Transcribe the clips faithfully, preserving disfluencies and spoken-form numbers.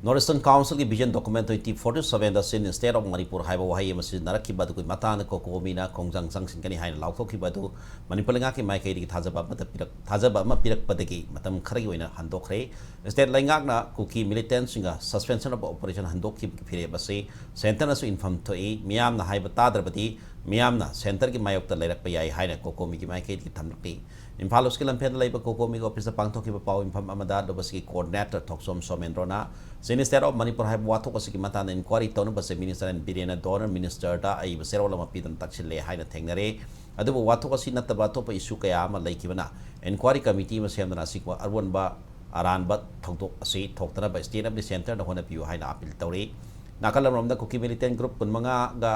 North Eastern Councilꯒꯤ Vision Document twenty forty sevenꯗ Chin State of Manipur ꯍꯥꯏꯕ ꯋꯥꯍꯩ ꯑꯃ ꯁꯤꯖꯤꯟꯅꯔꯛꯈꯤꯕ ꯑꯗꯨꯒꯤ ꯃꯇꯥꯡꯗ COCOMIꯅ ꯈꯣꯡꯖꯪ ꯆꯪꯁꯤꯟꯒꯅꯤ ꯍꯥꯏꯅ ꯂꯥꯎꯊꯣꯛꯈꯤꯕ ꯑꯗꯨ ꯃꯅꯤꯄꯨꯔ ꯂꯩꯉꯥꯛꯀꯤ ꯃꯥꯏꯀꯩꯗꯒꯤ ꯊꯥꯖꯕ ꯑꯃꯠꯇ ꯄꯤꯔꯛ-, ꯊꯥꯖꯕ ꯑꯃ ꯄꯤꯔꯛꯄꯗꯒꯤ ꯃꯇꯝ ꯈꯔꯒꯤ ꯑꯣꯏꯅ ꯍꯟꯗꯣꯛꯈ꯭ꯔꯦ꯫ State ꯂꯩꯉꯥꯛꯅ ꯀꯨꯀꯤ militantꯁꯤꯡꯒ Suspension of Operation ꯍꯟꯗꯣꯛꯈꯤꯕꯒꯤ ꯐꯤꯔꯦꯞ ꯑꯁꯤ centreꯅꯁꯨ ꯏꯟꯐꯝ ꯊꯣꯛꯏ꯫ ꯃꯤꯌꯥꯝꯅ ꯍꯥꯏꯕ ꯇꯥꯗ꯭ꯔꯕꯗꯤ ꯃꯤꯌꯥꯝꯅ centreꯒꯤ ꯃꯥꯌꯣꯛꯇ ꯂꯩꯔꯛꯄ ꯌꯥꯏ ꯍꯥꯏꯅ COCOMIꯒꯤ ꯃꯥꯏꯀꯩꯗꯒꯤ ꯊꯝꯂꯛꯂꯤ꯫ ꯏꯝꯐꯥꯜ ꯏꯁꯀꯤ ꯂꯝꯐꯦꯜꯗ ꯂꯩꯕ COCOMIꯒꯤ officeꯇ ꯄꯥꯡꯊꯣꯛꯈꯤꯕ ꯄꯥꯎ ꯃꯤꯐꯝ ꯑꯃꯗ ꯂꯨꯕꯁꯤꯒꯤ coordinator Thokchom ꯁꯣꯃꯦꯟꯗ꯭ꯔꯣꯅ Chin State of Manipur ꯍꯥꯏꯕ ꯋꯥꯊꯣꯛ ꯑꯁꯤꯒꯤ ꯃꯇꯥꯡꯗ inquiry ꯇꯧꯅꯕ Chief Minister ꯑꯦꯟ ꯕꯤꯔꯦꯟꯅ DoNER ministerꯗ ꯑꯏꯕ ꯆꯦꯔꯣꯜ ꯑꯃ ꯄꯤꯗꯨꯅ ꯇꯛꯁꯤꯜꯂꯦ ꯍꯥꯏꯅ ꯊꯦꯡꯅꯔꯦ꯫ ꯑꯗꯨꯕꯨ ꯋꯥꯊꯣꯛ ꯑꯁꯤ ꯅꯠꯇꯕ ꯑꯇꯣꯞꯄ issue ꯀꯌꯥ ꯑꯃ ꯂꯩꯈꯤꯕꯅ inquiry committee ꯑꯃ ꯁꯦꯝꯗꯨꯅ ꯑꯁꯤꯒꯨꯝꯕ ꯑꯔꯣꯟꯕ ꯑꯔꯥꯟꯕ ꯊꯧꯗꯣꯛ ꯑꯁꯤ ꯊꯣꯛꯇꯅꯕ state ꯑꯃꯗꯤ centreꯅ ꯍꯣꯠꯅꯕꯤꯌꯨ ꯍꯥꯏꯅ appeal ꯇꯧꯔꯤ꯫ ꯅꯥꯀꯜ ꯑꯃꯔꯣꯝꯗ ꯀꯨꯀꯤ militant group ꯀꯨꯟꯃꯉꯥꯒ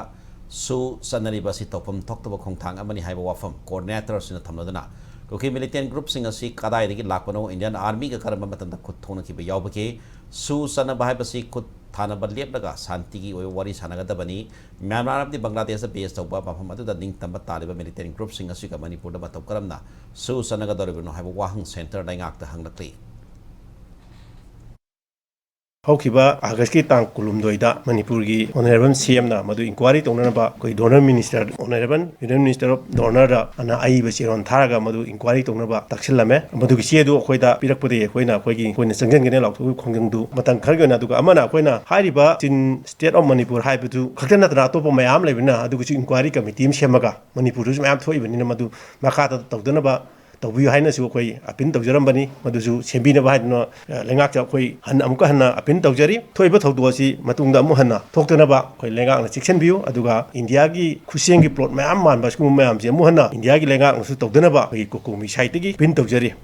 ꯁꯨ ꯆꯟꯅꯔꯤꯕ ꯑꯁꯤ ꯇꯧꯐꯝ ꯊꯣꯛꯇꯕ ꯈꯣꯡꯊꯥꯡ ꯑꯃꯅꯤ ꯍꯥꯏꯕ ꯋꯥꯐꯝ coordinatorꯁꯤꯡꯅ ꯊꯝꯂꯗꯨꯅ ꯀꯨꯀꯤ militant groupꯁꯤꯡ ꯑꯁꯤ ꯀꯗꯥꯏꯗꯒꯤ ꯂꯥꯛꯄꯅꯣ, Indian Armyꯒ ꯀꯔꯝꯕ ꯃꯇꯝꯗ ꯈꯨꯠ ꯊꯣꯛꯅꯈꯤꯕ ꯌꯥꯎꯕꯒꯦ, ꯁꯨ ꯆꯟꯅꯕ ꯍꯥꯏꯕꯁꯤ ꯈꯨꯠ ꯊꯥꯅꯕ ꯂꯦꯞꯂꯒ ꯁꯥꯟꯇꯤꯒꯤ ꯑꯣꯏꯕ ꯋꯥꯔꯤ ꯁꯥꯟꯅꯒꯗꯕꯅꯤ꯫ ꯃ꯭ꯌꯥꯟꯃꯥꯔ ꯑꯃꯗꯤ ꯕꯪꯒ꯭ꯂꯥꯗꯦꯁꯇ base ꯇꯧꯕ ꯃꯐꯝ ꯑꯗꯨꯗ ꯅꯤꯡꯇꯝꯕ ꯇꯥꯜꯂꯤꯕ militant groupꯁꯤꯡ ꯑꯁꯤꯒ ꯃꯅꯤꯄꯨꯔꯗ ꯃꯇꯧ ꯀꯔꯝꯅ ꯁꯨ ꯆꯟꯅꯒꯗꯧꯔꯤꯕꯅꯣ ꯍꯥꯏꯕ ꯋꯥꯍꯪ centre ꯂꯩꯉꯥꯛꯇ ꯍꯪꯂꯛꯂꯤ꯫ ꯍꯧꯈꯤꯕ ꯑꯥꯒꯁꯀꯤ ꯇꯥꯡ ꯀꯨꯟꯍꯨꯝꯗꯣꯏꯗ ꯃꯅꯤꯄꯨꯔꯒꯤ Honourable CMꯅ ꯃꯗꯨ inquiry ꯇꯧꯅꯅꯕ ꯑꯩꯈꯣꯏ DoNER minister, Honourable Union Minister of DoNERꯗ ꯑꯅ ꯑꯏꯕ ꯆꯦꯔꯣꯜ ꯊꯥꯔꯒ ꯃꯗꯨ inquiry ꯇꯧꯅꯕ ꯇꯛꯁꯤꯜꯂꯝꯃꯦ꯫ ꯃꯗꯨꯒꯤ ꯆꯦ ꯑꯗꯨ ꯑꯩꯈꯣꯏꯗ ꯄꯤꯔꯛꯄꯗꯒꯤ ꯑꯩꯈꯣꯏꯅ ꯑꯩꯈꯣꯏꯒꯤ, ꯑꯩꯈꯣꯏꯅ ꯆꯪꯁꯤꯟꯒꯅꯤ ꯂꯥꯎꯊꯣꯛꯈꯤꯕ ꯈꯣꯡꯖꯪꯗꯨ ꯃꯇꯝ ꯈꯔꯒꯤ ꯑꯣꯏꯅ, ꯑꯗꯨꯒ ꯑꯃꯅ ꯑꯩꯈꯣꯏꯅ ꯍꯥꯏꯔꯤꯕ Chin State of Manipur ꯍꯥꯏꯕꯗꯨ ꯈꯛꯇ ꯅꯠꯇꯅ ꯑꯇꯣꯞꯄ ꯃꯌꯥꯝ ꯂꯩꯕꯅꯤꯅ ꯑꯗꯨꯒꯤꯁꯨ inquiry committee ꯑꯃ ꯁꯦꯝꯃꯒ ꯃꯅꯤꯄꯨꯔꯗꯁꯨ ꯃꯌꯥꯝ ꯊꯣꯛꯏꯕꯅꯤꯅ ꯃꯗꯨ ꯃꯈꯥ ꯇꯥꯅ ꯇꯧꯗꯅꯕ ꯇꯧꯕꯤꯌꯨ ꯍꯥꯏꯅꯁꯨ ꯑꯩꯈꯣꯏ appeal ꯇꯧꯖꯔꯝꯕꯅꯤ꯫ ꯃꯗꯨꯁꯨ ꯁꯦꯝꯕꯤꯅꯕ ꯍꯥꯏꯗꯨꯅ, ꯑ, ꯂꯩꯉꯥꯛꯇ ꯑꯩꯈꯣꯏ ꯍꯟꯅ, ꯑꯃꯨꯛꯀ ꯍꯟꯅ appeal ꯇꯧꯖꯔꯤ꯫ ꯊꯣꯛꯏꯕ ꯊꯧꯗꯣꯛ ꯑꯁꯤ ꯃꯇꯨꯡꯗ ꯑꯃꯨꯛ ꯍꯟꯅ ꯊꯣꯛꯇꯅꯕ ꯑꯩꯈꯣꯏ ꯂꯩꯉꯥꯛꯅ ꯆꯦꯛꯁꯤꯟꯕꯤꯌꯨ꯫ ꯑꯗꯨꯒ ꯏꯟꯗꯤꯌꯥꯒꯤ ꯈꯨꯠꯁꯦꯝꯒꯤ plot ꯃꯌꯥꯝ ꯃꯥꯟꯕ ꯁꯤꯒꯨꯝꯕ ꯃꯌꯥꯝꯁꯦ ꯑꯃꯨꯛ ꯍꯟꯅ ꯏꯟꯗꯤꯌꯥꯒꯤ ꯂꯩꯉꯥꯛꯅꯁꯨ ꯇꯧꯗꯅꯕ ꯑꯩꯈꯣꯏꯒꯤ COCOMI sideꯇꯒꯤ appeal ꯇꯧꯖꯔꯤ꯫